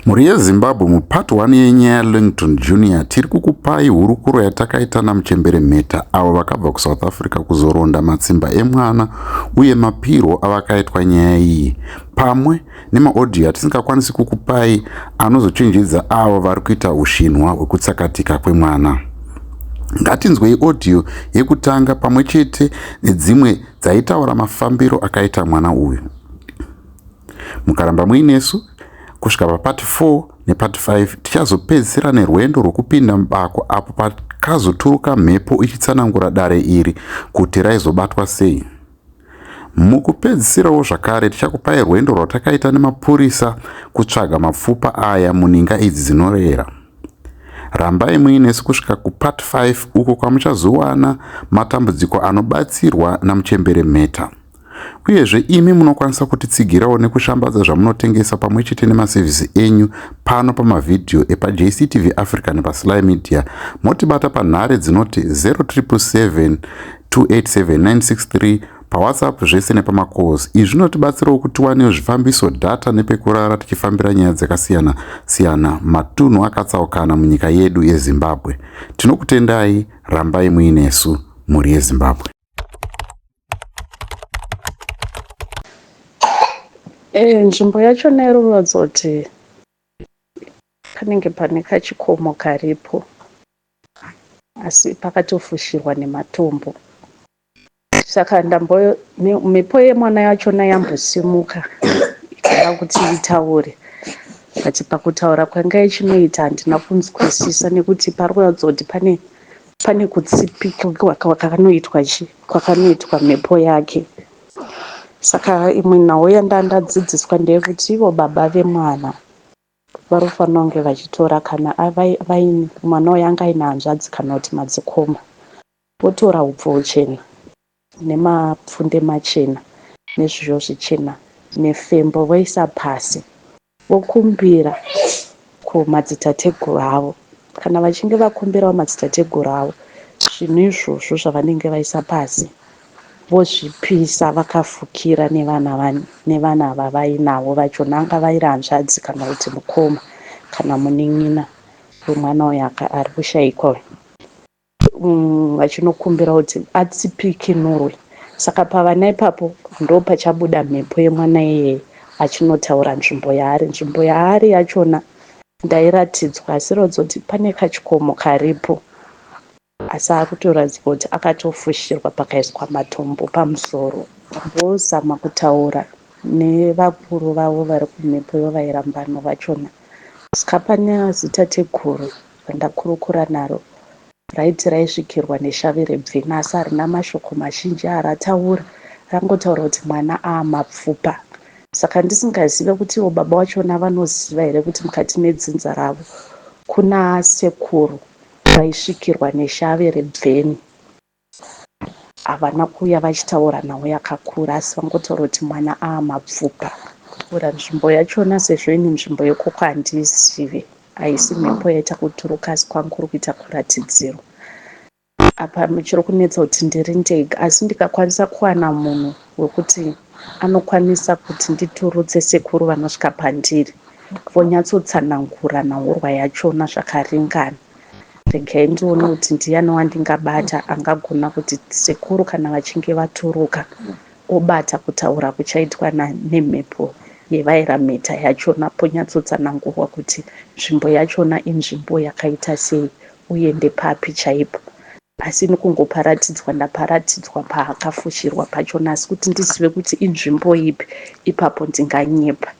Mhuri yeZimbabwe mupart 1 yenyaya yaLangton Junior tiri kukupai hurukuro yatakaita naMuchembere Mheta avo vakabva kuSouth Africa kuzoronda matsimba emwana uye mapirwo avakaitwa nyaya iyi pamwe nemaaudio atisingakwanisi kukupai anozochenjedza avo vari kuita ushinhwa hwekutsakatika kwemwana. Ngatinzwei audio yekutanga pamwe chete nedzimwe dzaitaura mafambiro akaita mwana uyu. Mukaramba muinesu kusvika papart 4 nepart 5 tichazopedzisira nerwendo rwekupinda mubako apo pakazoturuka mhepo ichitsanangura dare iri kuti raizobatwa sei. Mukupedzisirawo zvakare tichakupai rwendo rwatakaita nemapurisa kutsvaga mapfupa aya muninga idzi dzinorera. Rambai muinesu kusvika kupart 5 uko kwamuchazowana matambudziko anobatsirwa namuchembere Mheta. Uyezve imi munokwanisa kutitsigirawo nekushambadza zvamunotengesa pamwe chete nemasevhisi enyu pano pamavhidhiyo epaJCTV Africa nepaSly Media. Motibata panhare dzinoti 0777 287 963 pawhatsapp zvese nepamacalls. Izvi zvinotibatsirawo kuti tiwanewo zvifambiso, data nepekurara tichifambira nyaya dzakasiyana siyana matunhu akatsaukana munyika yedu yeZimbabwe. Tinokutendai, rambai muinesu mhuri yeZimbabwe. Eh, nzvimbo yachona iri kuratidza kuti panenge pane kachikomo karipo asi pakatofushirwa nematombo. Saka ndambo mhepo yemwana yachona yambosimuka ikada kuti itaure but pakutaura kwanga ichinoita handina kunzwisisa nekuti pari kuratidza kuti pane pane kutsipika kwakanoitwa chi kwakanoitwa mhepo yake saka imwe nhau yandandadzidziswa ndeyekuti ivo baba vemwana varofanira kunge vachitora kana mwana uyu anga aine hanzvadzi kana kuti madzikoma votora upfu huchena nemapfunde machena nezviyo zvichena nefembo voisa pasi vokumbira kumadzitateguru avo. Kana vachinge vakumbirawo madzitateguru avo zvinhu izvozvo zvavanenge vaisa pasi vozvipisa vakafukira nevana nevana vavainavo vachona angava iri hanzvadzi kana kuti mukoma kana munin'ina wemwana uyu ari kushaikwa uyu. Mm, vachinokumbira kuti atsipikinurwe saka pavana ipapo ndopachabuda mhepo yemwana iyeye achinotaura nzvimbo yaari nzvimbo yaari yachona ndairatidzwa asi rodzo kuti pane kachikomo karipo asi akutoratidzwa kuti akatofushirwa pakaiswa matombo pamusoro vozama kutaura nevakuru vavo vari kumhepo yovairambano vachona saka pane zitateguru randakurukura naro raiti raisvikirwa neshavi rebveni asi harina mashoko mazhinji arataura rangotaura kuti mwana aamapfupa saka ndisingazive kuti ivo baba vachona vanoziva here kuti mukati medzinza ravo kuna sekuru vaisvikirwa neshavi rebveni Havana kuuya vachitaura nhau yakakura asi vangotaura kuti mwana aamapfupa. Kura nzvimbo yachona sezvo ini nzvimbo yekoko handiizive haisi mhepo yaita kuturuka asi kwangu kuri kuita kuratidzirwa. Apa chiri kunetsa kuti ndiri ndega asi ndikakwanisa kuwana munhu wekuti anokwanisa kuti nditurutse sekuru vanosvika pandiri vonyatsotsanangura nhaurwa yachona zvakaringana. Regai ndione kuti ndiyani wandingabata angagona kuti sekuru kana vachinge vaturuka obata kutaura kuchaitwa nemhepo yevairamheta yachona ponyatsotsanangurwa kuti nzvimbo yachona inzvimbo yakaita sei uye ndepapi chaipo asi ini kungoparatidzwa ndaparatidzwa paakafushirwa pachona asi kuti ndizive kuti inzvimbo ipi ipapo ndinganyepa.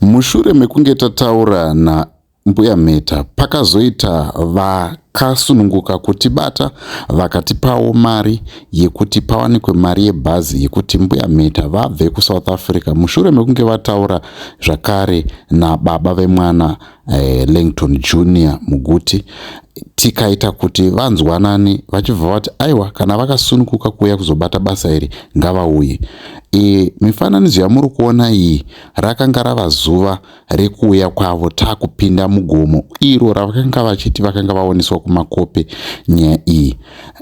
Mushure mekunge tataura na Mbuya Mheta pakazoita vakasununguka kutibata vakatipawo mari yekuti pawanikwe mari yebhazi yekuti Mbuya Mheta vabve kuSouth Africa mushure mekunge vataura zvakare nababa vemwana eh, Langton Junior Muguti tikaita kuti vanzwanane vachibva vati aiwa kana vakasununguka kuuya kuzobata basa iri ngavauye. E, mifananidzo yamuri kuona iyi rakanga rava zuva rekuuya kwavo takupinda mugomo iro ravakanga vachiti vakanga vaoneswa kumakope nyaya iyi.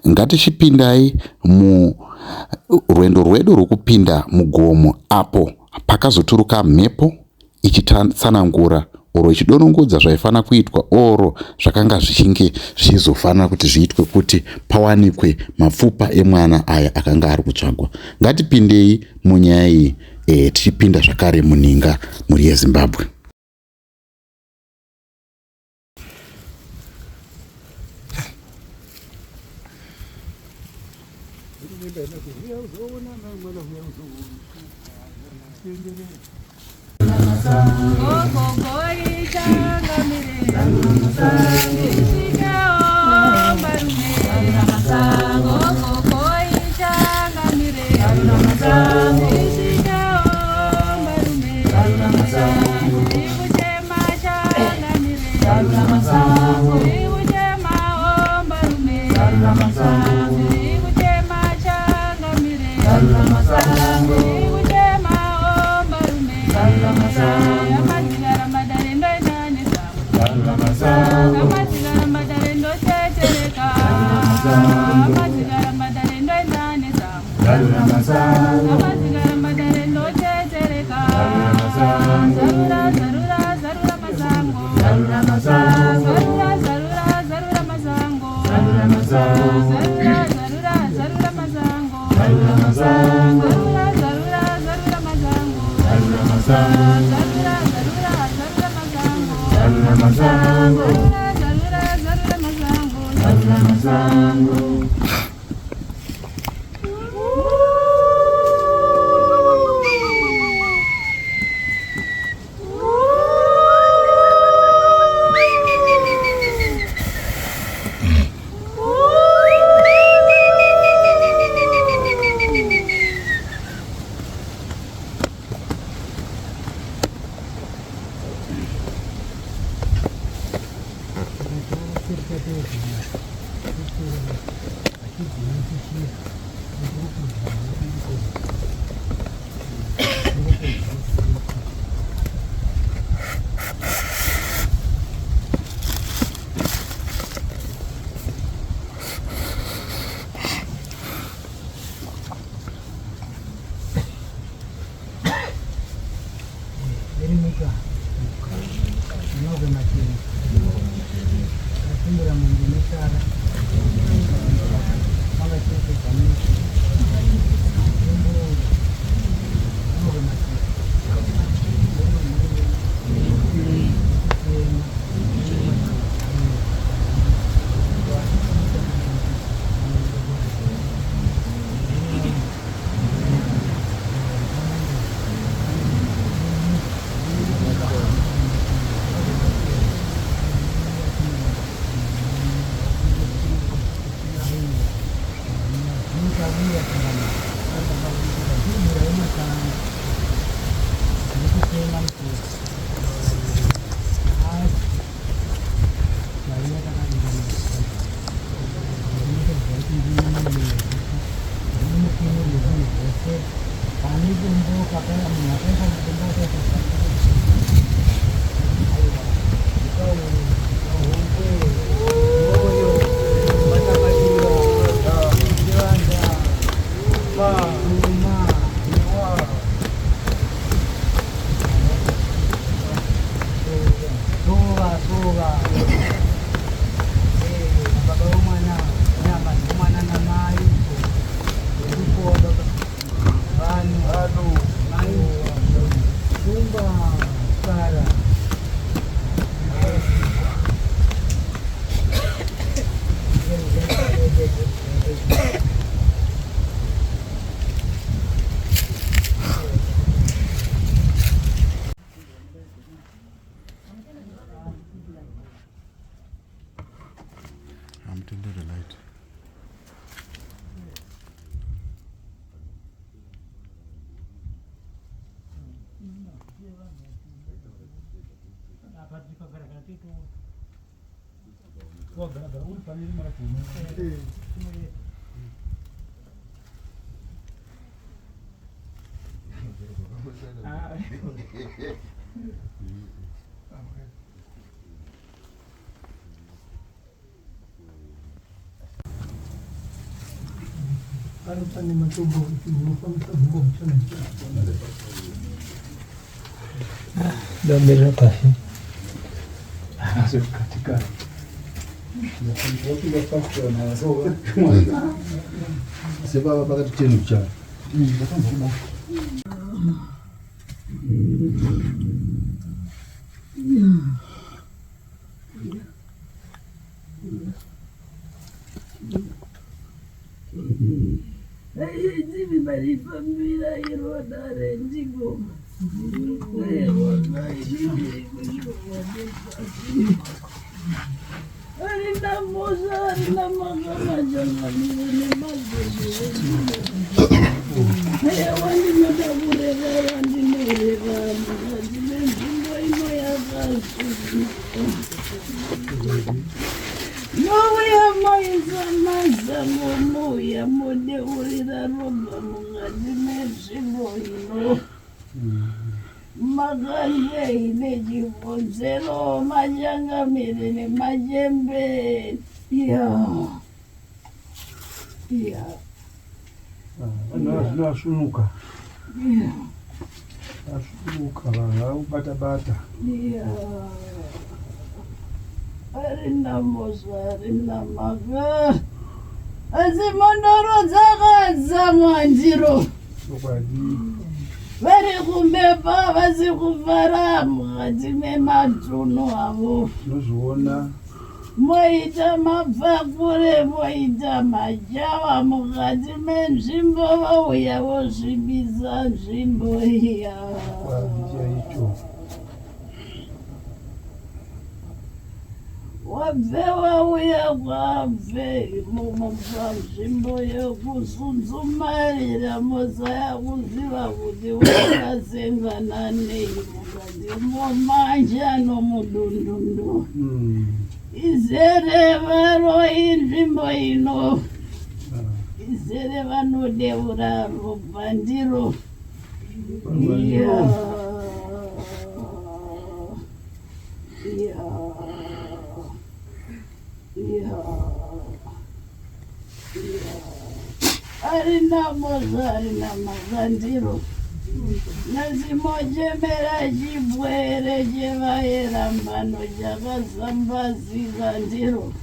Ngatichipindai murwendo rwedu rwekupinda mugomo apo pakazoturuka mhepo ichitsanangura oro ichidonongodza zvaifanira kuitwa oro zvakanga zvichinge zvichizofanira kuti zviitwe kuti pawanikwe mapfupa emwana aya akanga ari kutsvagwa. Ngatipindei munyaya iyi e, tichipinda zvakare muninga mhuri yeZimbabwe. Ndamerera pasi. Sebaba pakati tenu kuchara. Ndimi marifambira iro dare ndigoma. Harina mhosva harina mhaka machangamire nemadzezve Aiwa ndinoda kureva yandinoreva mukati menzvimbo ino yakasviba. Mouya moisa mazamo mouya modeurira ropa mukati menzvimbo ino. Makandei nechikonzero machangamire nemachembere. Ya. Ya. Vanhu ava zvino vasvunuka. Vasvunuka vanhu vakubata bata. Ya. Harina mhosva harina mhaka. Asi mhondoro dzakadzamwa ndiro. Chokwadi. Vari kumbepa vasi kufara mukati mematunhu avo. Tinozviona. Moita mabvakure moita majawa mukati menzvimbo vouya vosvibisa nzvimbo iya. Chokwadi chaicho. Wabve wauya kwabve imomo panzvimbo yekusunzumarira mosaya kuziva kuti wakasengana nei mukati momanja nomudundundu. Izere varoyi nzvimbo ino, izere vanodeura ropa ndiro. Yeah. Harina mhosva harina mhaka ndiro nazimochemera chibwere chevayerambano chakazambazika ndiro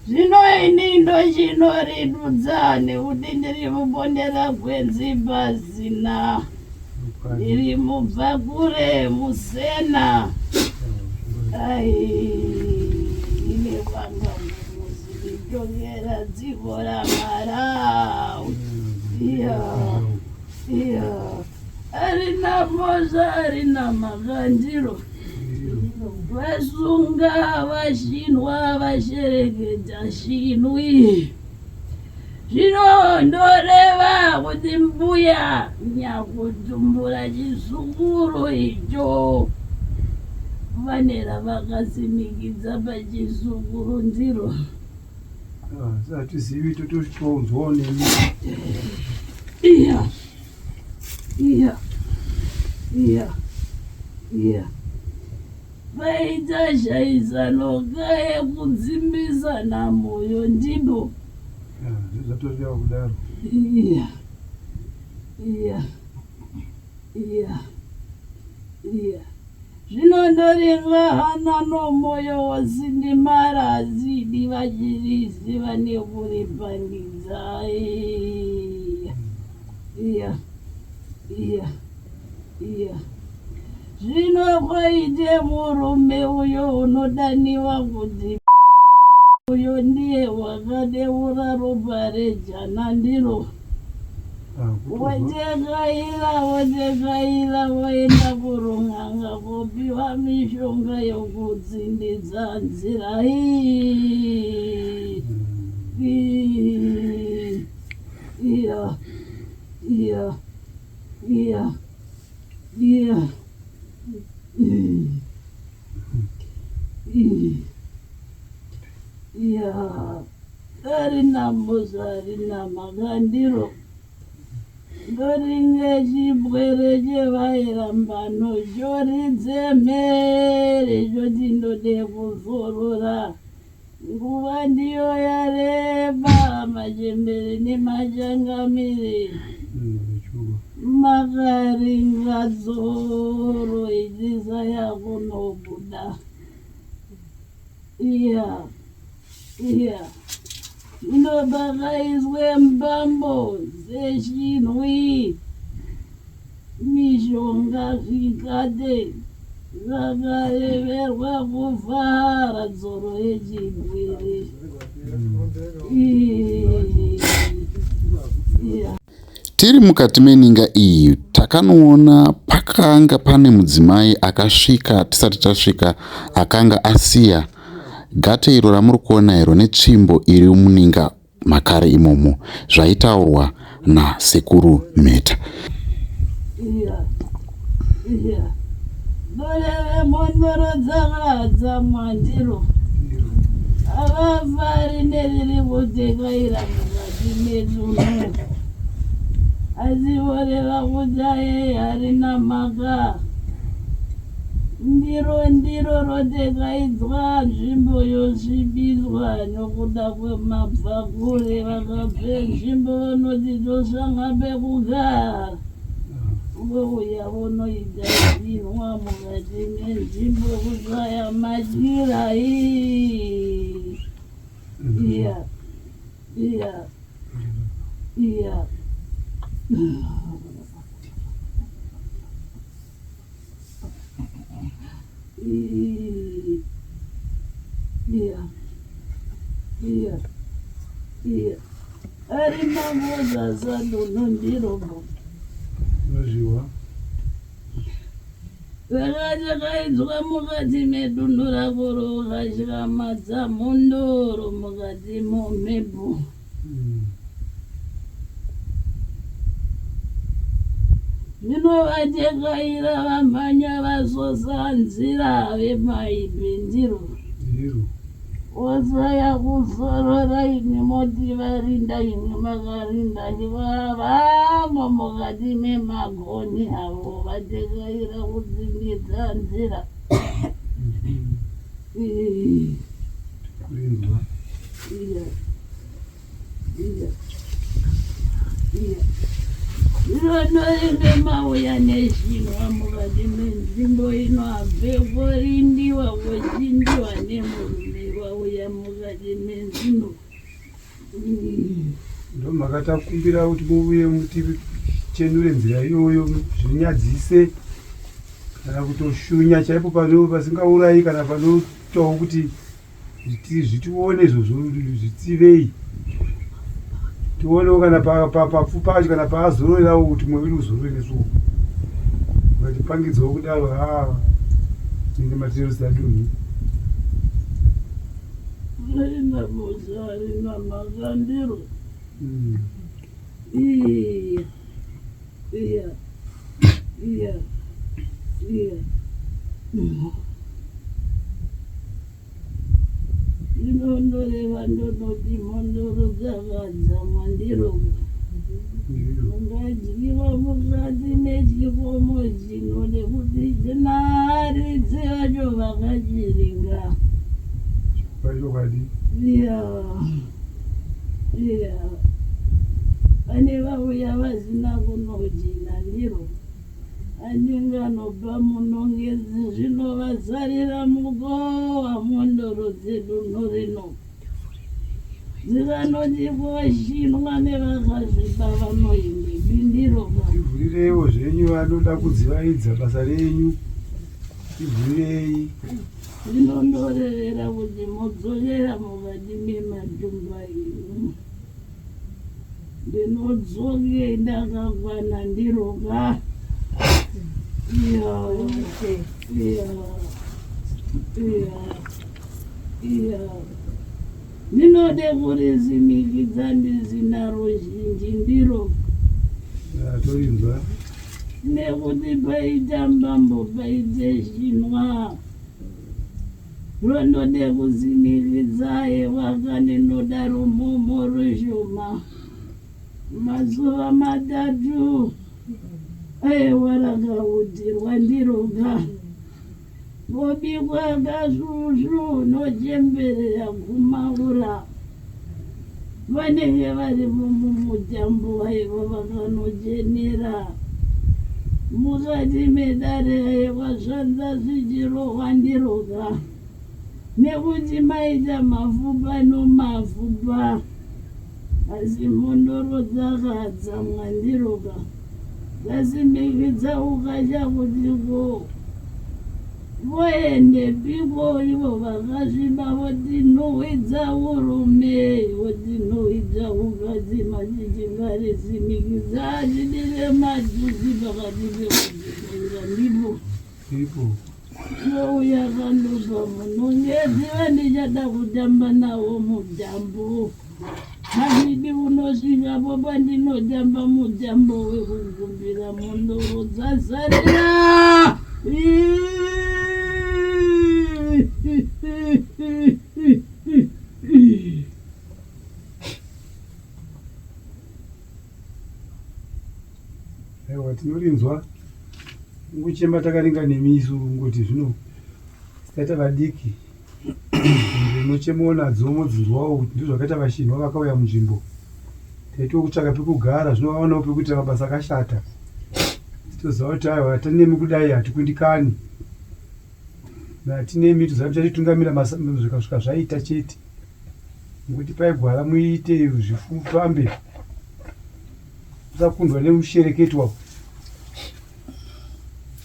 zvino ini ndochinoridudza nekuti ndiri mubondera gwenzi pasina Ndiri mubvakure musena. Ai ine kwanga muzitongera dziko raMalawi. Iya iya arina mhosva arina makandiro. Vasunga vashinwa vashereketa shinwi. Zvino ndoreva kuti mbuya nyakutumbura chizukuru icho vane ravakasimikidza pachizukuru ndiro. Ah, hatizivi tototonzwawo nemi. Iya, iya, iya, iya. Vaita shaisano kaye kudzimbisana moyo ndipo. Zvatoreva kudaro. Iya. Iya. Iya. Iya. Zvino ndoreva hana nomoyo wosindimara azidi vachiriziva nekuripangidza. Iya. Iya. Iya. Iya. Zvino kwaite murume uyo unodaniwa kuti uyo ndiye wakadeura ropa rejana ndiro. Wotekaira wotekaira woenda kurun'anga kopiwa mishonga yokutsindidza nzira iyi. Iya. Iya. Iya. Iya. Iya. Harina mhosva harina mhaka ndiro. Ndoringe chibwere chevairambano choridze mhere choti ndode kuzorora. Nguva ndiyo yareba machembere nemachangamire. Makaringa dzoro ichizaya kunobuda. Iya, iya. Zvino pakaiswe mbambo dzechinwi, mishonga zvikate zvakareverwa kuvhara dzoro yechigwere. Iya. Tiri mukati meninga iyi takanoona pakanga pane mudzimai akasvika tisati tasvika akanga asiya gate iro ramuri kuona iro netsvimbo iri muninga makare imomo zvaitaurwa nasekuru Mheta. Iya, iya. Dore vemhondoro dzakadzamwa ndiro. Havafari neriri kutekaira mukati medunhu. Asi voreva kuti aye harina mhaka. Ndiro ndiro rotekaidzwa nzvimbo yosvibiswa nokuda kwemabvakure vakabve nzvimbo vanoti tosanga pekugara. Vouya vonoita zvinwa mukati menzvimbo kushaya madyira iya iya iya. Iya iya iya. Ari mamozasa dunhu ndirombo. Unozviwa. Zvakachakaidzwa mukati medunhu rako rokatyamadza mhondoro mukati momhepo. Zvino vatekaira vamhanya vasosa nzira vemaibhendiro. Ndiro. Osaya kuzorora imi moti varinda imi makarinda vamo mukati memagoni avo vatekaira kudzimidza nzira. Kurinzwa. Iya. Iya. Iya. Zvino mauya neshinwa mukati menzvimbo ino abve korindiwa kochindiwa nemurume wauya mukati menzvimbo. Ndomhaka takumbira kuti muuye mutichenure nzira iyoyo zvinyadzise kana kutoshunya chaipo pano pasingaurayi kana panoitawo kuti zvitione izvozvo zvitsivei tionewo kana papfupa acho kana paazororerawo kuti mwoyo wedu uzorore nesuwo ukatipangidzawo kudaro haa tinenge matirerusira dunhu. Rina busa rina makandiro. Iya iya iya iya. Ndinondoreva ndonoti mhondoro dzakadzamwa ndiro. Mungadyiwa mukati mechikomo chino nekuti chinaharidzi vacho vakachiringa. Pachokwadi. Iya iya. Pane vauya vasina kunochina ndiro. Anenge anopa munongedzi zvinovazarira mukowa mhondoro dzedunhu rino dzikanoti koshinwa nevakazvipa vanoimbe bindiro. Tivhurireiwo zvenyu vanoda kudzivaidza basa renyu tivhurirei. Zvinondorevera kuti modzokera mukati mematumba enyu. Ndinodzoke ndakakwana ndiroga. Iya, iya, iya, iya. Ndinode kurizimikidza ndisina ruzhinji ndiro. Torinzwa. Nekuti paita mbambo paite shinwa. Rondode kuzimiridza aiwa kani ndoda rumhumhu rushoma mazuva matatu aiwa rakautirwa ndiroga pobikwa kasvusvu nochembere yagumaura Vanenge varimo mumutambo aiva vakanochenera mukati medare aiva zvanza zvichirohwa ndiroga. Nekuti maita mafupa nomafupa, asi mhondoro dzakatsamwa ndiroka dzasimikidza ukasha kuti ko voendepiko ivo vakasviba votinhuhwidza urume votinhuhwidza ukadzi machichingarisimikidza achidire matusi pakati pekudzifunga ndipo Ipo. Nouya kandopa munongedzi vandichada kutamba nawo mutambo. Handidi unosvikapo pandinotamba mutambo wekugumbira mhondoro dzazarira. Aiwa tinorinzwa kungochema takaringa nemi isu kungoti zvino taita vadiki unochemawo nadzo modzinzwawo kuti ndizvo zvakaita vashinwa vakauya munzvimbo taitiwo kutsvaka pekugara zvino vaonawo pekuitira mabasa akashata titoziva kuti aiwa tanemi kudai hatikundikani natinemi toziva kuti chatitungamira zvikasvika zvaita chete nekuti paigwara muite zvifambe Usakundwa nemushereketi wako.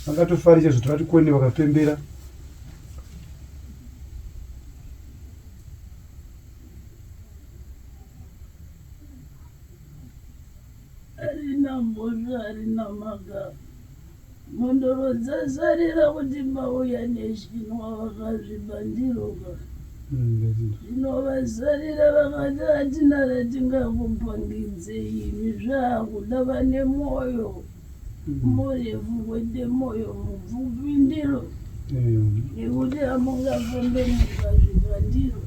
Vangatofari chaizvo kuti vatikone vakapembera. Harina mhosva harina mhaka. Mhondoro dzasarira kuti mauya neshinwa vakazviba ndiroka. Zvino vasarira vakati hatina ratingakupangidzei imi zvaakuda vane mwoyo murefu kwete mwoyo mupfupi ndiro nekuti hamungafambe mukazviba ndiro.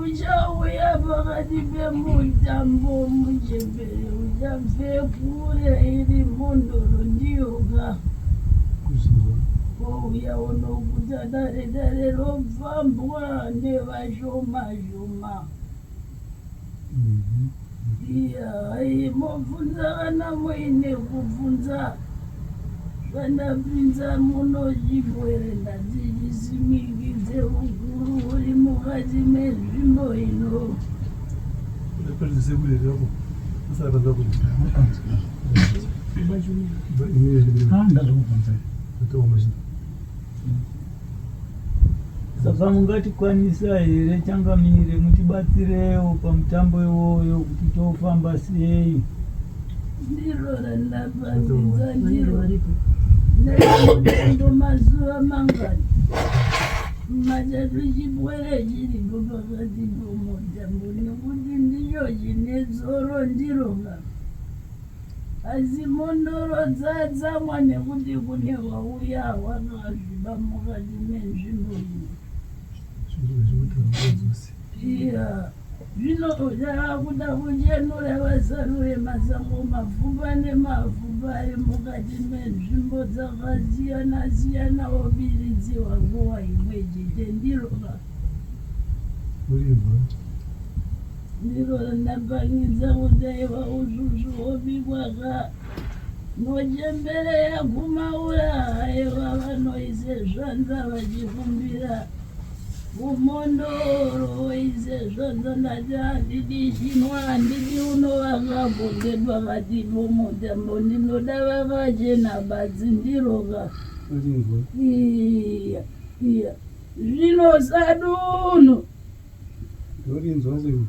Uchauya pakati pemutambo muchembere uchabve kure iri mhondoro ndiyoka wouya unoguta dare dare robvambwa nevashoma shoma iya hai mobvunza kana muine kubvunza Zvandapinza muno chibwere ndati chisimikidze ukuru huri mukati menzvimbo ino. Saka mungatikwanisa here changamire mutibatsirewo pamutambo iwoyo kuti tofamba sei? Ndiro randapangidza ndiro nemutambo mazuva mangani matatu chipwere chiripo pakati pomutambo nekuti ndicho chine dzoro ndiro ka Asi mhondoro dzatsamwa nekuti kune vauya vakazviba mukati menzvimbo iyi. Iya, zvino zvaakuda kuchenura vasarure masango mapfupa nemapfupa ari mukati menzvimbo dzakasiyana siyana obiridziwa nguva imwe chete ndiro Ndiro randapangidza kuti aiwa usvusvu hobikwa ka nochembere yagumaura aiwa vanoise zvanza vachikumbira kumondoro voise zvanza ndati handidi chinwa handidi unovaka bonde pakati pomutambo ndinoda vakachena badzi ndiroka iya iya zvino sadunhu Ndorinzwa sei?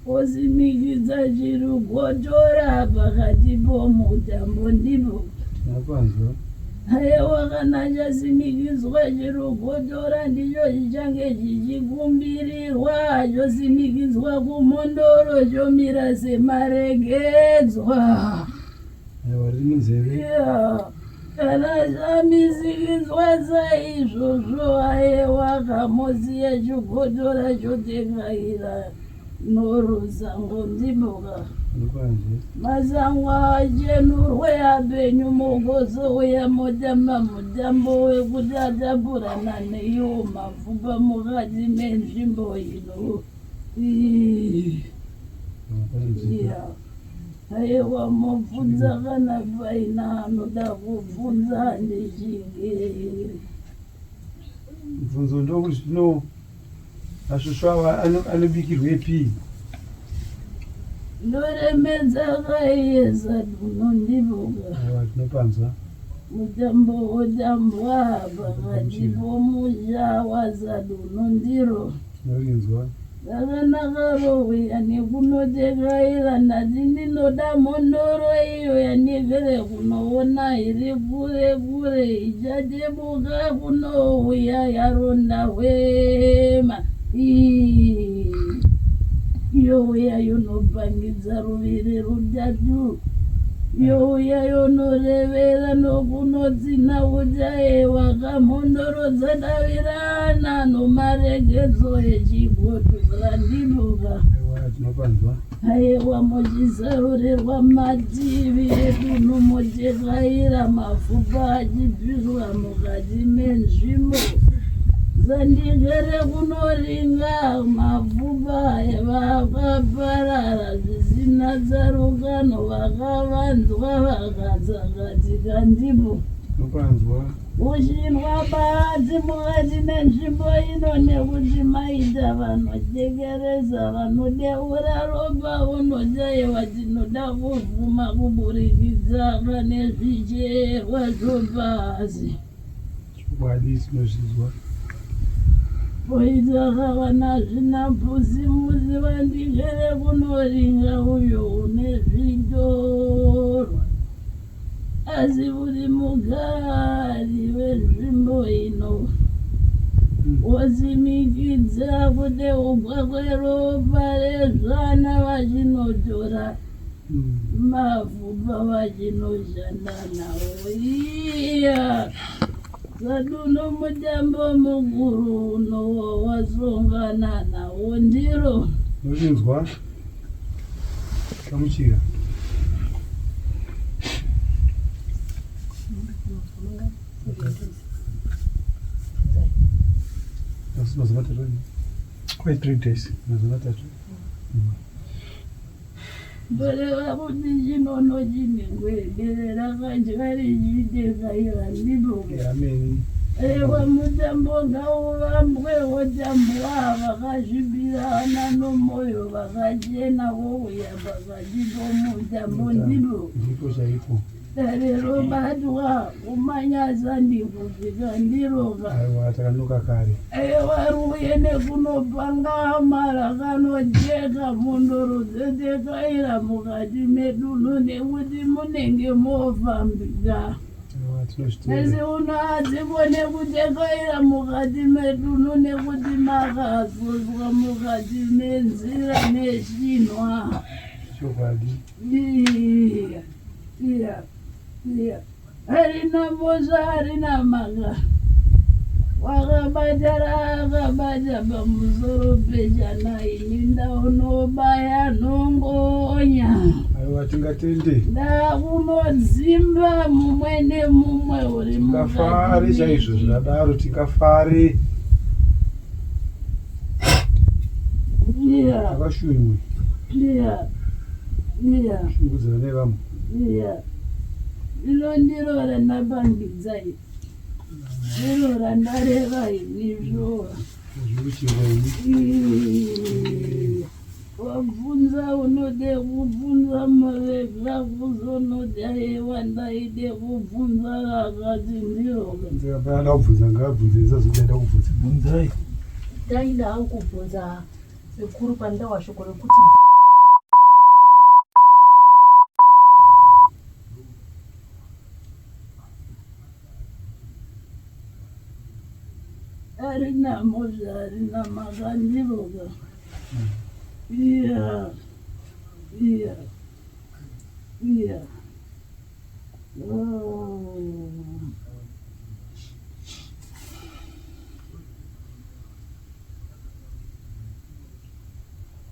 Osimikidza chirugotora pakati pomutambo ndipo. Ndapanzwa. Ayewa kana chasimikidzwa chirugotora ndicho chichange chichikumbirirwa chosimikidzwa kumhondoro chomira semaregedzwa. Aiwa riri munzeve. Yeah. Kana zvamisikidzwa saizvozvo ayewa kamoziya chigotora chotengaira norusango ndimboka masango achenurwe apenyu mugozouya motamba mutambo wekuti atapurana neiwo mapfupa mukati menzvimbo ino. Yeah. Aiwa mobvunza kana paina anoda kubvunza ndichinge. Mubvunzo ndokuti zvino masvosvo awa anobikirwepi? Ndoremedza kaiye sadunhu ndivoga. Aiwa tinopanzwa. Mutambo wotambwa pakati pomusha waSadunhu ndiro. Tinorinzwa. Rakanaka rouya nekunotekaira ndati ndinoda mhondoro iyo yandigere kunoona iri kure kure ichatebuka kunouya yaronda hwema youya yonopangidza ruviri rutatu youya yonorevera nokunotsina utaye wakamhondoro dzadavirana nomaregedzo echigoto randibuka. Aiwa tinopanzwa. Aiwa muchizarurirwa mativi edunhu mochekaira mafupa achibviswa mukati menzvimbo dzandigere kunoringa mafupa evakaparara zvisina tsarukano vakavanzwa vakatsakatika ndipo Tinopanzwa. Kushirwa badzi mukati menzvimbo ino nekuti maita vanochekeresa vanodeura ropa unochaiwa tinoda kuvhuma kuburikidza pane zvicherwa zvopasi. Chokwadi tinozvinzwa. Poita kavana zvina pusi musi wandigere kunoringa uyo une zvitorwa. Asi uri mugari wenzvimbo ino, wosimikidza kudeugwa kweropa rezvana vachinotora mapfupa vachinoshanda nawo. Iya sadunhu mutambo mukuru uno wawasongana nawo ndiro. Unozvinzwa? Kamuchira. Mazuva matatu. Quite 3 days. Mazuva matatu. Ndoreva kuti chinono chinengwe bere rakadya richitekaira ndipo. Amen. Ewa mutambo ngauvambwe wotambwa vakazvibirana nomoyo vakachena vouya pakati pomutambo ndipo. Ndipo chaipo. Dare robatwa kumanyasa ndikufika ndiroka. Aiwa takanoka kare. Ewa ruye nekunopanga hama rakanojeka mhondoro dzotekaira mukati medunhu nekuti munenge mofambika. Asi uno hadzigone kutekaira mukati medunhu nekuti makazozwa mukati menzira neshinwa. Chokwadi. Iya, iya, iya. Harina mhosva harina mhaka. Wakabata raakabata pamusoro pechana ini ndaunobaya nhongonya. Aiwa tingatende. Ndakunodzimba mumwe nemumwe uri Tingafare chaizvo zvakadaro tingafare. Yeah. Akashunywe. Yeah. Yeah. Shungudzana nevamwe. Yeah. Iro ndiro randapangidza iri. Ndiro randareva ini zvowa. Zviri ini. Wabvunza unode kubvunza murega kuzonodaiwa ndaide kubvunza rakati ndiro. Ndikapana kubvunza ngabvunze ndisazoda kubvunza. Bvunzai. Ndaida hangu kubvunza sekuru pandawa shoko rekuti Harina mhosva harina mhaka ndiroga. Iya iya iya. Oh.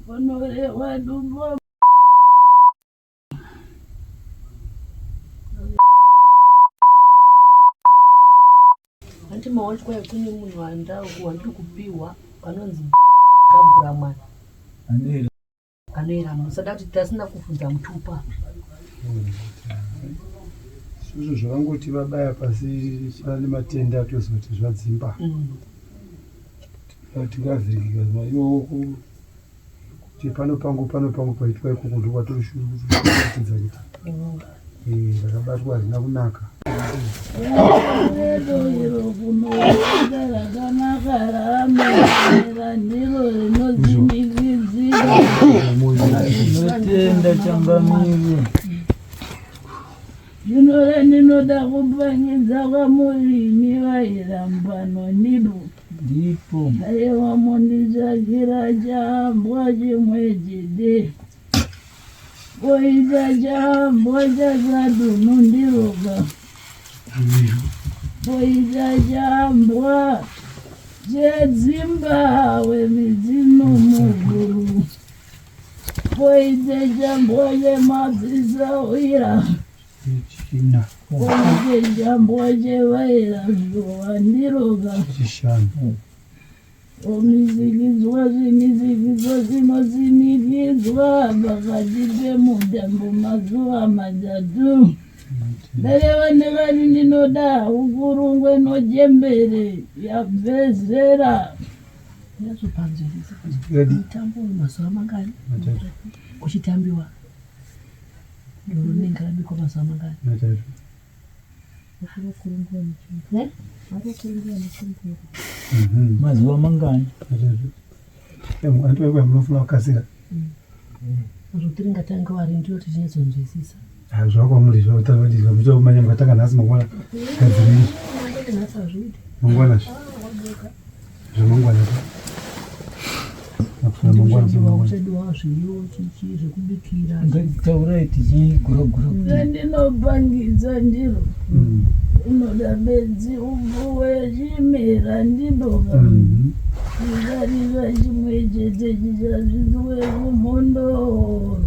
Vanorehwa dumbo Hanti mawachi kwayo kune munhu wandiri kupihwa panonzi kabvura mwana Anoera. anoera musada kuti tasina kufunza mutupa Izvozvo zvavangoti vabaya pasi pane matenda atozoti zvadzimba. Tingavhiringika iwo kuti pano pangu pano pangu paitwa ikoko ndokwatoratidza kuti eh, rakabatwa harina kunaka. Redo iro kunoita rakanaka raamera ndiro rinodzimikidzika. Tinotenda changamire. Zvino randinoda kupangidza kwamuri imi vairambano ndipo. Ndipo. Aiwa munditsvakira chambwa chimwe chete. Koita chambwa chakadunhu ndiroga. Koita chambwa chedzimbahwe midzimu mukuru. Koite chambwa chemadzisahwira. China. Koite chambwa chevaira zvowa ndiroga. Chishanu. Omisikidzwa zvimisikidzwa zvinosimikidzwa pakati pemutambo mazuva matatu. Ndareva ndakati ndinoda hukurungwe nochembere yabve zera. Nyatsopanzwisisa Ready? mutambo uyu mazuva mangani Matatu. uchitambiwa doro rinenge rabikwa mazuva mangani Matatu. Ne? Mhm. Mazuva mangani? Matatu. Antu vaikuya munofanira kukasira. Zvotiringa tange warindiwa tichinyatsonzwisisa Ah, zvakwamuri zvautavadizwa muchaumanya mukatanga nhasi mangwana gadzirei nhasi hazviiti mangwana zve zvamangwana pa Napfura mangwana Kuchadiwa mangwana kuchadiwa zviyo chichi zvekubikira Ngatitaurai tichiguragura kuti Randinopangidza ndiro Mm. unoda bedzi upfuwe chimera ndiboka. Mhm. Chikarira chimwe chete chichazvidzwe kumhondoro.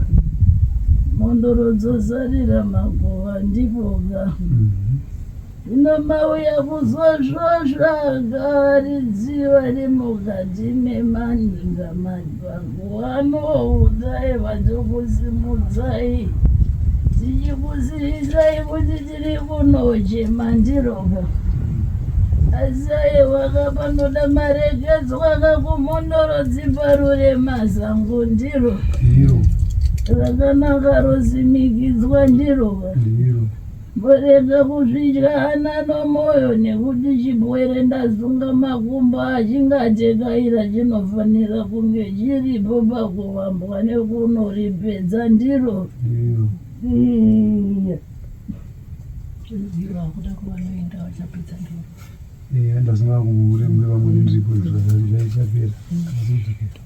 Mhondoro dzozarira makuva ndipoka. Mhm. Zvino mauya kuzosvosva varidzi vari mukati memaninga mapakuva anoudzai vachokusimudzai tichikuzivisai kuti tiri kunochema ndiroka. Asi aiwaka panoda maregedzwa kakumhondoro dziparure mazango ndiro. Ndiro. Rakanaka rosimikidzwa ndiro. Ndiro. Mborega kuzvidya hana nomwoyo nekuti chibwere ndasunga makumbo achingatekaira chinofanira kunge chiripo pakuvambwa nekunoripedza ndiro. Ndiro. Iya. Ndiro hakuda kuvanoenda vachapedza ndiro Eh, ndasunga kumure vamwe ndiripo zvaichapera. Akazodzokera.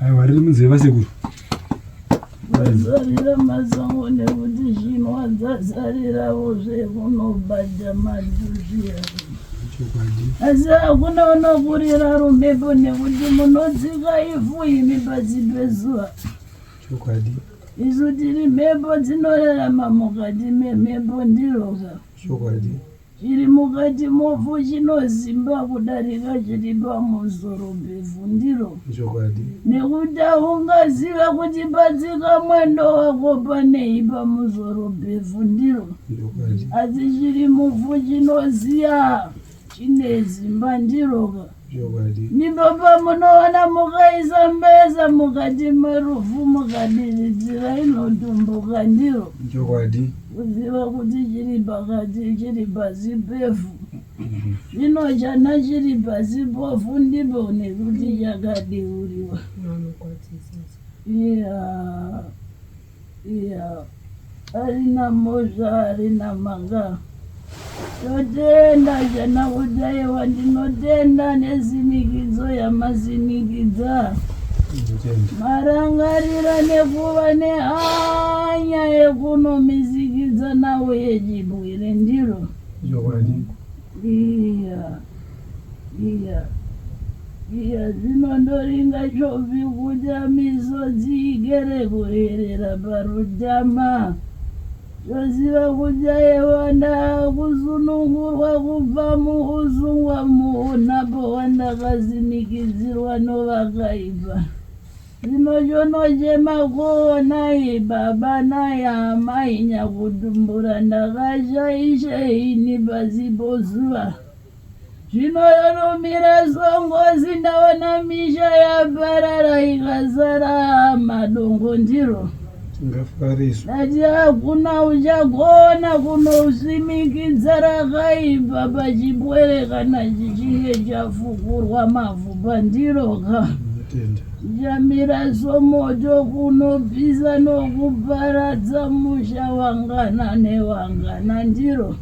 Aiwa riri munzeve vasekuru. Vazarira masango nekuti shinwa dzazarirawo zvekunobhadha madhuzvi avo. Chokwadi. Asi hakuna unokurira rumhepo nekuti munotsika ivhu imi pasi pezuva. Chokwadi. Isu tiri mhepo dzinorarama mukati memhepo ndiroka. Chokwadi. Chiri mukati movhu chinosimba kudarika chiri pamusoro pevhu ndiro. Chokwadi. Nekuti haungaziva kuti patsika mwendo wako panei pamusoro pevhu ndiro. Chokwadi. Asi chiri muvhu chinoziya chine simba ndiroka. Chokwadi. Ndipo pamunoona mukaisa mbesa mukati merufu mukadiridzira inotumbuka ndiro. Chokwadi. Kuziva kuti chiri pakati chiri pasi pevhu. Zvino chana chiri pasi povhu ndipo nekuti chakadiuriwa. vanokwadzisa Iya, iya, harina mhosva harina mhaka. Totenda chana kuti aiwa ndinotenda nesinikidzo yamasinikidza. Ndinotenda. Marangarira nekuva nehanya yekunomisikidza nawo yechibwere ndiro. Chokwadi. Iya, iya, iya, zvino ndoringa chovi kuti misodzi igere kuyerera parutama. Toziva kuti aiwa ndakusunungurwa kubva muusungwa muunapo hwandakasinikidzirwa novakaipa. Zvino chonochema kuonai baba nai amai nyakutumbura ndakashaisha ini pasi pozuva. Zvino yonomira songozi ndaona misha yaparara ikazara madongo ndiro. Tingafariswa. Ndati hakuna uchagona kunosimikidza rakaipa pachipwere kana chichinge chafukurwa mavhu pandiroka. Tinotenda. Ndichamira somoto kunopisa nokuparadza musha wangana newangana ndiro.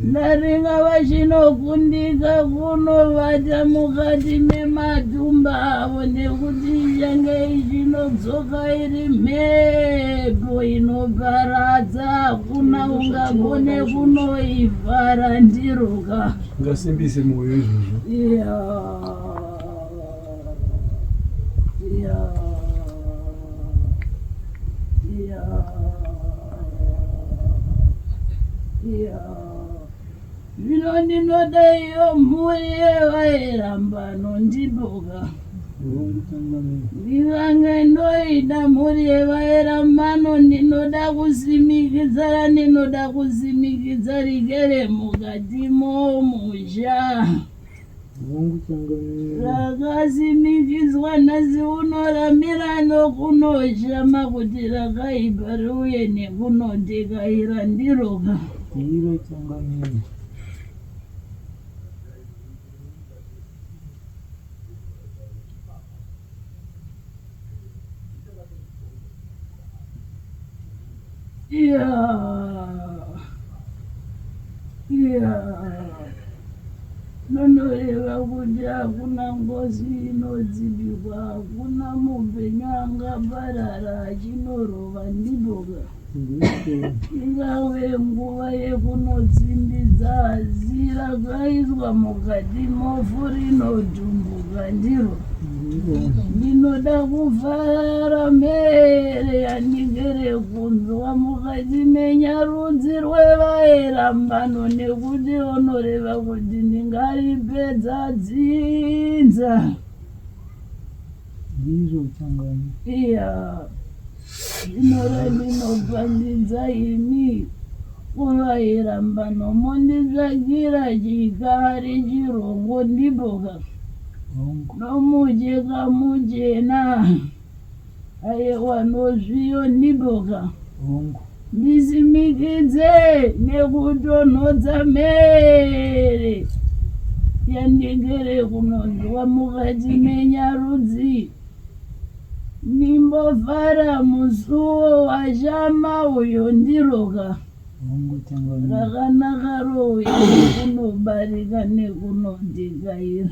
Ndaringa vachinokundika kunovata mukati mematumba avo nekuti ichange ichinodzoka iri mhepo inoparadza hakuna ungagone kunoivhara ndiroka. Ngasimbise mwoyo izvozvo. Yeah. Yeah. Zvino ndinoda iyo mhuri yevairambano ndiboka ndikange ndoida mhuri yevairambano ndinoda kusimikidzara ndinoda kusimikidza rigere mukati momusha. Rakasimikidzwa nhasi uno ramira nokunoshama kuti rakaipa riuye nekunotekaira ndiroka. Ndiro changamire. Yeah. Yeah. Nonoreva kuti hakuna ngozi inodzibikwa, hakuna mupenyu angaparara achinorova ndiboka. Ingave nguva yekunotsimbidza asi rakaiswa mukati movhu rinodhumbuka ndiro. Ndinoda kuvhara mhere yandigere kunzwa mukati menyarudzi rwevaerambano nekuti onoreva kuti ndingaripedza dzinza. Ndizvo changani. Iya, zvinora ndinopangidza imi kuvaerambano monditsvakira chikari chirongo ndiboka. Nomucheka muchena ayewa nozviyo ndiboka. Ndisimikidze nekutonhodza mhere yandigere kunonzwa mukati menyarudzi. Ndimbovhara musuwo washama uyo ndiroka. Rakanaka rouya nekunobarika nekunodekaira.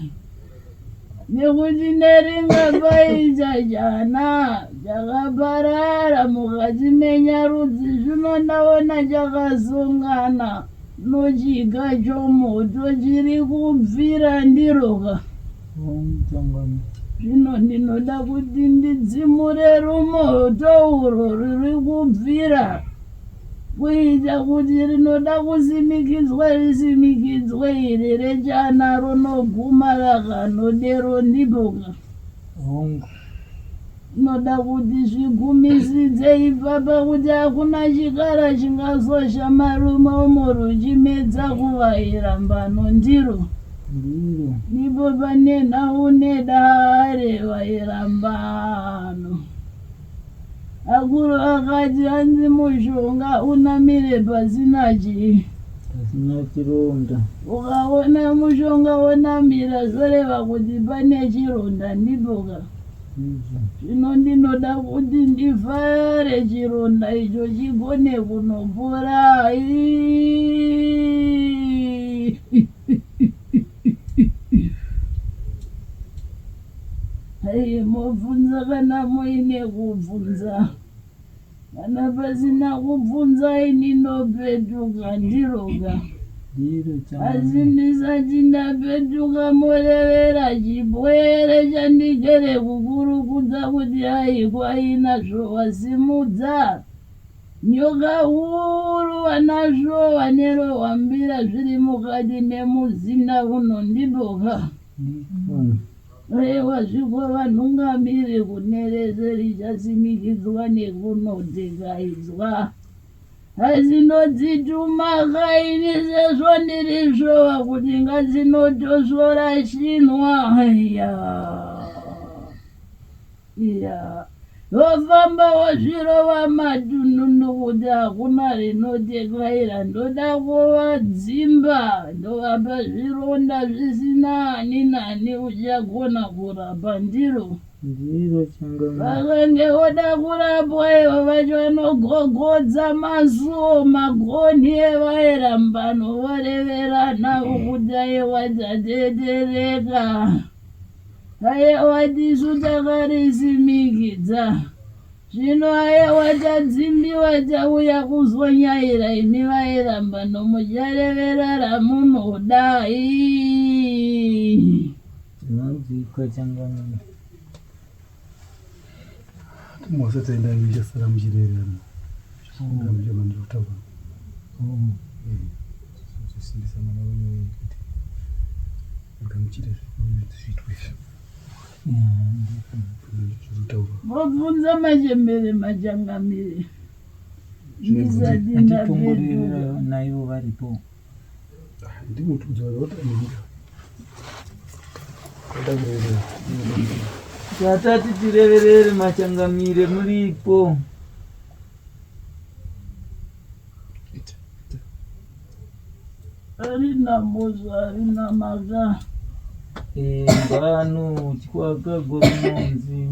Nekuti neringapaita chana chakaparara mukati menyarudzi zvino ndaona chakasongana nochiga chomoto chiri kubvira ndiroka. Zvino ndinoda kuti ndidzimure rumoto urwo ruri kubvira kuita kuti rinoda kusimikidzwa risimikidzwe iri rechana ronoguma rakanodero ndipoka. Hongu. Ndinoda kuti zvigumisidze ipapa kuti hakuna chikara chingazoshama rumomo ruchimedza kuvaira mbano ndiro. Ndiro. Ndipo pane nhau nedare vaira mbano. Akuru akati hanzi mushonga unamire pasina chii? Pasina chironda. Ukaona mushonga wonamira zvoreva kuti pane chironda ndipoka. Zvino ndinoda kuti ndivhare chironda icho chigone kunopora. Hey, mobvunza kana muine kubvunza. Kana pasina kubvunza ini ndopetuka ndiroga. Ndiro Asi ndisati ndapetuka morevera chipwere chandigere kukurukudza kuti haikwa inazvo wasimudza. Nyoka huru vanazvo vanerohwa mbira zviri mukati memuzinda uno ndiboka. Ayewa zvikova nhungamiri kune rese richasimikidzwa nekunodekaidzwa. Asi ndodzituma kaini sezvo ndiri svowa kuti ngadzinotosvora shinwa ya ya vofamba vozvirova matununu kuti hakuna rinotekaira ndoda kuvadzimba ndovapa zvironda zvisina ani nani uchagona kurapa ndiro Ndiro changamire. Vakange voda kurapwa ivo vacho vanogogodza masuo magonhi evairambano voreverana kuti aiwa tatetereka aiwa tisu takarisimikidza zvino aiwa tadzimbiwa tauya kuzonyaira imi vairambano mucharevera ramunoda ii. Tinonzwikwa changamire. Mose taenda muchasara muchirererana. Muchamandira kutaura. Tozosimbisa mwana wenyu kuti agamuchire zviitwa izvi. Zvinotaurwa. Vobvunza machembere machangamire. Ndisati Anditongorerera ndapetuka. naivo varipo. Tatati tireverere machangamire muripo. Harina mhosva harina mhaka. Ngano chikwaka gorumonzi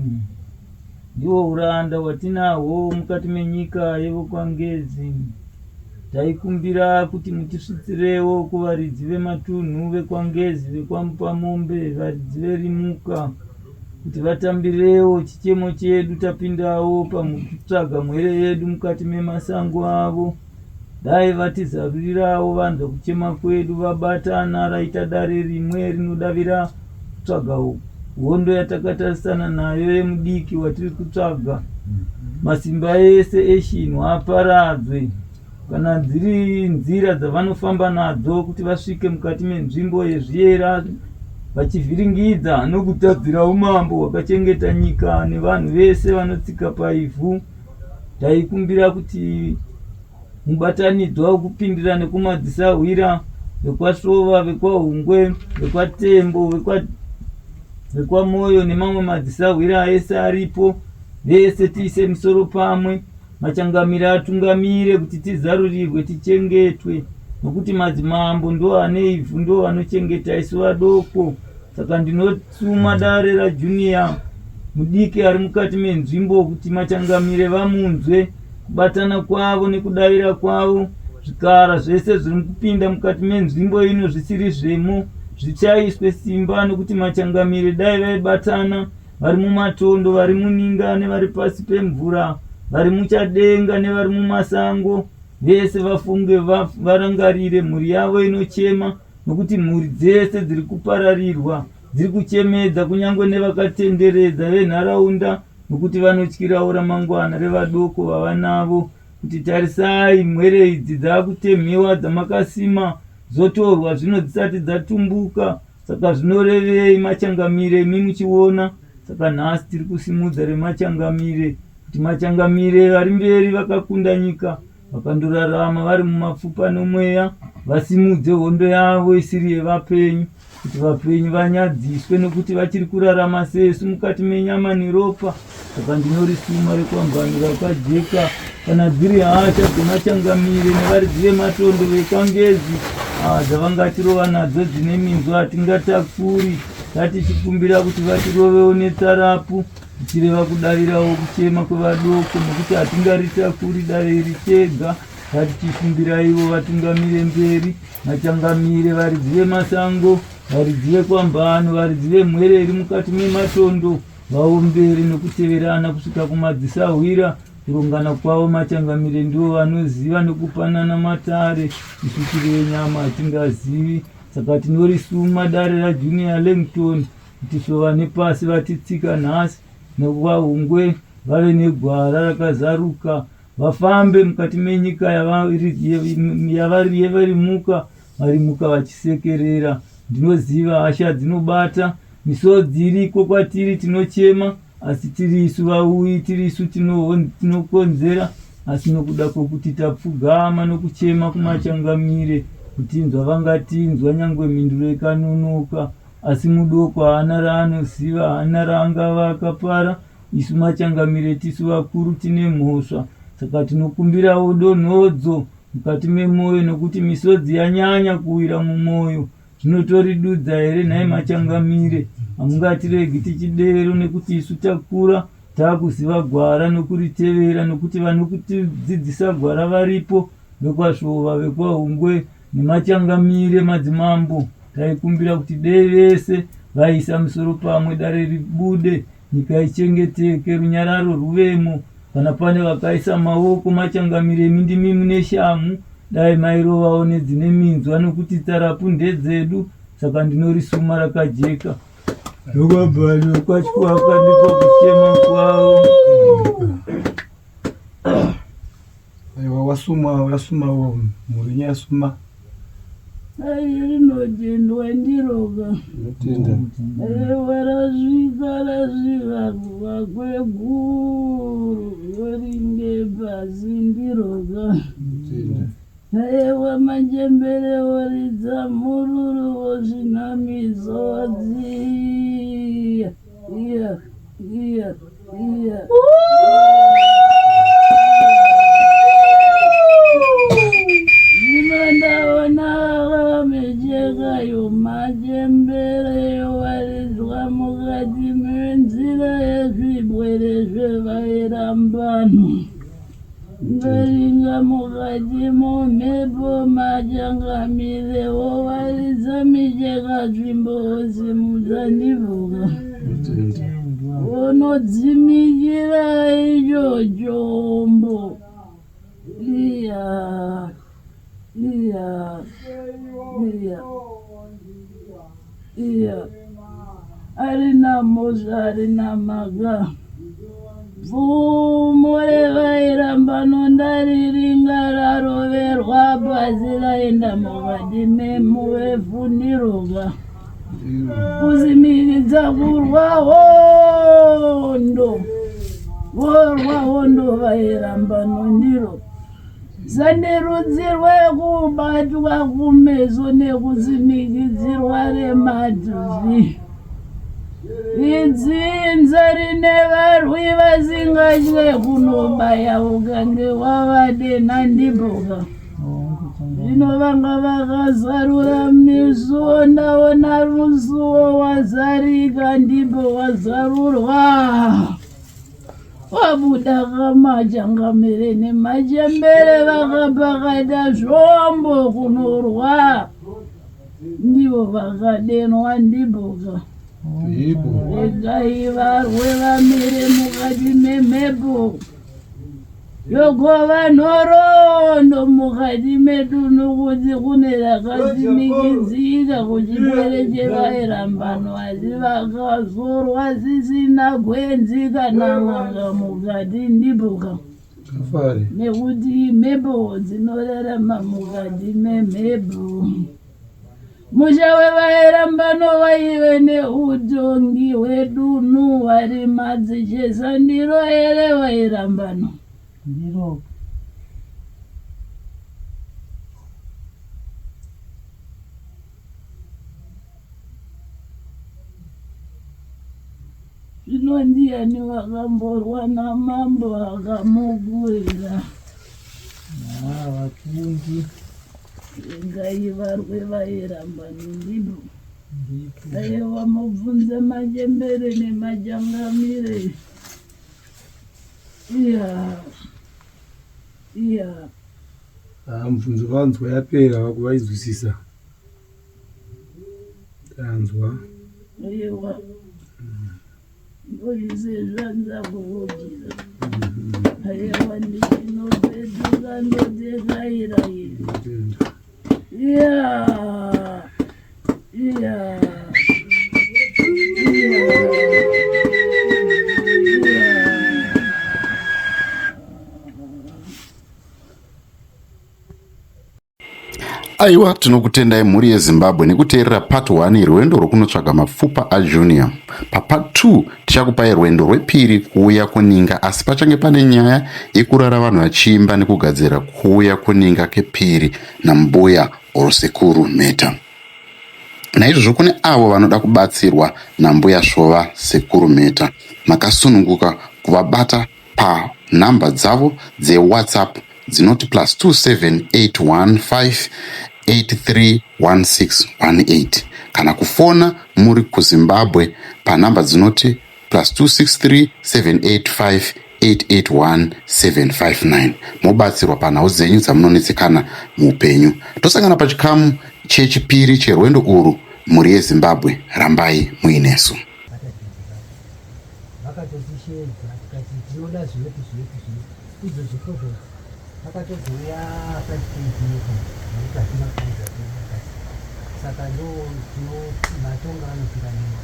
ndiwo uranda hwatinahwo mukati menyika yevokwangezi. Taikumbira kuti mutisvitsirewo kuvaridzi vematunhu vekwaNgezi vekwaMupamombe varidzi veRimuka kuti vatambirewo chichemo chedu tapindawo pakutsvaga mhwere yedu mukati memasango avo. Dai vatizarurirawo vanzwa kuchema kwedu vabatana raita dare rimwe rinodavira kutsvaga hondo yatakatarisana nayo yemudiki watiri kutsvaga. Masimba ese eshinhwa aparadzwe kana dziri nzira dzavanofamba nadzo kuti vasvike mukati menzvimbo yezviyera vachivhiringidza nokutadzira umambo hwakachengeta nyika nevanhu vese vanotsika paivhu. Taikumbira kuti mubatanidzwa wekupindira nekumadzisahwira vekwaSvova, vekwaHungwe, vekwaTembo, vekwaMoyo nemamwe madzisahwira ese aripo vese tiise misoro pamwe machangamire atungamire kuti tizarurirwe tichengetwe nokuti madzimambo ndo ane ivhu ndo vanochengeta isu vadoko saka ndinosuma dare rajunior mudiki ari mukati menzvimbo kuti machangamire vamunzwe kubatana kwavo nekudavira kwavo zvikara zvese zviri kupinda mukati menzvimbo ino zvisiri zvemo zvichaiswe simba nokuti machangamire dai vaibatana vari mumatondo vari muninga nevari pasi pemvura vari muchadenga nevari mumasango vese vafunge varangarire mhuri yavo inochema nokuti mhuri dzese dziri kupararirwa dziri kuchemedza kunyange nevakatenderedza venharaunda nokuti vanotyirawo ramangwana revadoko vavanavo kuti tarisai mhwere idzi dzakutemhiwa dzamakasima dzotorwa zvino dzisati dzatumbuka saka zvinorevei machangamire imi muchiona saka nhasi tiri kusimudza remachangamire kuti machangamire vari mberi vakakunda nyika Vakandorarama vari mumapfupa nomweya, vasimudze hondo yavo isiri yevapenyu, kuti vapenyu vanyadziswe, nokuti vachiri kurarama sesu mukati menyama neropa. Saka ndinorisuma rekwambano rakajeka, kana dziri hasha dzemachangamire nevaridzi vematondo vekwangezi, ah, dzavangatirova nadzo dzine minzwa hatingatakuri, tatichikumbira kuti vatirovewo netsarapu Tichireva kudavirawo kuchema kwevadoko nokuti hatingaritakuri dare iri tega. Ngatichikumbira ivo vatungamire mberi, machangamire, varidzi vemasango, varidzi vekwambano, varidzi vemhwere iri mukati mematondo, vaombere nokuteverana kusvika kumadzisahwira. Kurongana kwavo machangamire ndivo vanoziva nokupanana matare, isu tiri venyama hatingazivi. Saka tinorisuma dare raJunior Langton Kuti sova nepasi vatitsika nhasi nokuvahungwe vave negwara rakazaruka vafambe mukati menyika yavarimuka varimuka vachisekerera ndinoziva hasha dzinobata misodzi iriko kwatiri tinochema asi tiri isu vauyi tiri isu tinokonzera. Asi nokuda kwokuti tapfugama nokuchema kumachangamire, kutinzwa vangatinzwa nyangwe mhinduro ikanonoka. Asi mudoko haana raanoziva, haana raangava akapara. Isu machangamire tisu vakuru tine mhosva, saka tinokumbirawo donhodzo mukati memoyo nokuti misodzi yanyanya kuwira mumwoyo. Zvinotoridudza here nhai machangamire? Hamungatiregi tichidero nekuti isu takura takuziva gwara nokuritevera nokuti vanokutidzidzisa gwara varipo vekwaSvova, vekwaHungwe nemachangamire madzimambo. Taikumbira kuti dei vese vaisa misoro pamwe dare ribude nyika ichengeteke runyararo ruvemo kana pane vakaisa maoko machangamire imi ndimi mune shamhu dai mairovawo nedzine minzwa nokuti tsarapu ndedzedu saka ndinorisuma rakajeka ndokwabva kwachikwaka ndiko kuchema kwavo Aiwa wasuma wasuma mhuri yasuma. Ai rinotendwa ndiroga. Tinotenda. Aiwa rasvika rasvika kuvakweguru voringe pasi ndiroga. Tinotenda. Aiwa machembere voridza mhururu vosvina misodzi. Iya iya iya. Zvino ndaona micheka yomachembere yowaridzwa mukati menzira yezvibwere zvevairambano. Ndaringa mukati momhepo machangamire wowaridza micheka tsvimbo wosimudza ndivuka unodzimikira icho chombo iya iya iya iya arina mhosva arina mhaka Pfumo revairamba nondariringa raroverwa pasi raenda mukati memuvefuniroka kuzimiridza kurwa hondo vorwa hondo vairamba nondiro Sande rudzi rwekubatwa kumeso nekutsimikidzirwa rematuzvi. Idzinza rine varwi vasingatye kunobaya ukange wavadenha ndipoka. Zvino vanga vakazarura misuo ndaona musuo wazarika ndipo wazarurwa. Wabuda kamachangamire nemachembere vakapakata zvombo kunorwa ndivo vakadenwa ndibhoka regai varwe vamire mukati memhepo Yogova nhoroondo mukati medunhu kuti kune rakadzimikidzika kuchipwere chevairambano asi vakazorwa zvisina gwenzi kana n'anga mukati ndipoka nekuti mhepo dzinorarama mukati memhepo. Musha wevairambano waive neutongi hwedunhu vari madzishe sandiro here vairambano? Ndiro. Zvino ndiyani wakamborwa namambo akamukurira? Ah, vakundi. Regai varwe vairamba nendipo. Aiwa mubvunze machembere nemachangamire. Iya. Iya. Ah, mubvunzo vanzwa yapera vakuvainzwisisa. Tanzwa. Aiwa. Ndoise zvanza kuhojira. Aiwa ndinopetuka ndotekaira iri. Iya. Iya. Iya. Iya. Aiwa, tinokutendai mhuri yeZimbabwe nekuteerera part 1 yerwendo rwekunotsvaga mapfupa aJunior. Papart 2 tichakupai rwendo rwepiri kuuya kuninga asi pachange pane nyaya yekurara vanhu vachiimba nekugadzira kuuya kuninga kepiri nambuya or sekuru Mheta. Naizvozvo kune avo vanoda kubatsirwa nambuya Svova sekuru Mheta makasununguka kuvabata panhamba dzavo dzeWhatsApp dzinoti plus 27815831618 kana kufona muri kuZimbabwe panhamba dzinoti plus 263 785 881 759 mobatsirwa panhau dzenyu dzamunonetsekana muupenyu. Tosangana pachikamu chechipiri cherwendo urwu mhuri yeZimbabwe rambai muinesu. Vakatotisheedza tikati tinoda zvepi zvepi zvepi izvo zvipo zvo pakatozouya 5 kg nekuti hatina kuudza saka ndo tino matonga anopira nei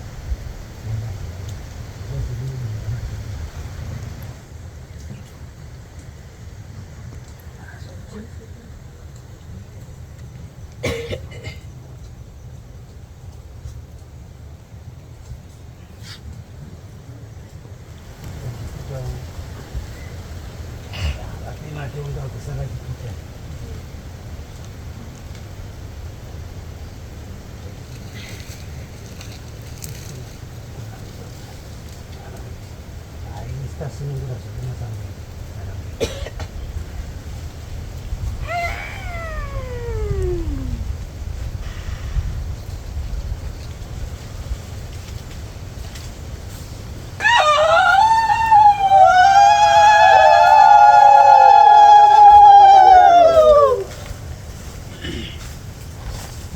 Tasunungura zvekumasango.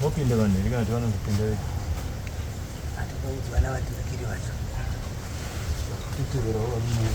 Mopinda vanhu here kana kuti vanozopinda vega? Hatikuudzwa navaturikiri vacho. Kuteverawo varume.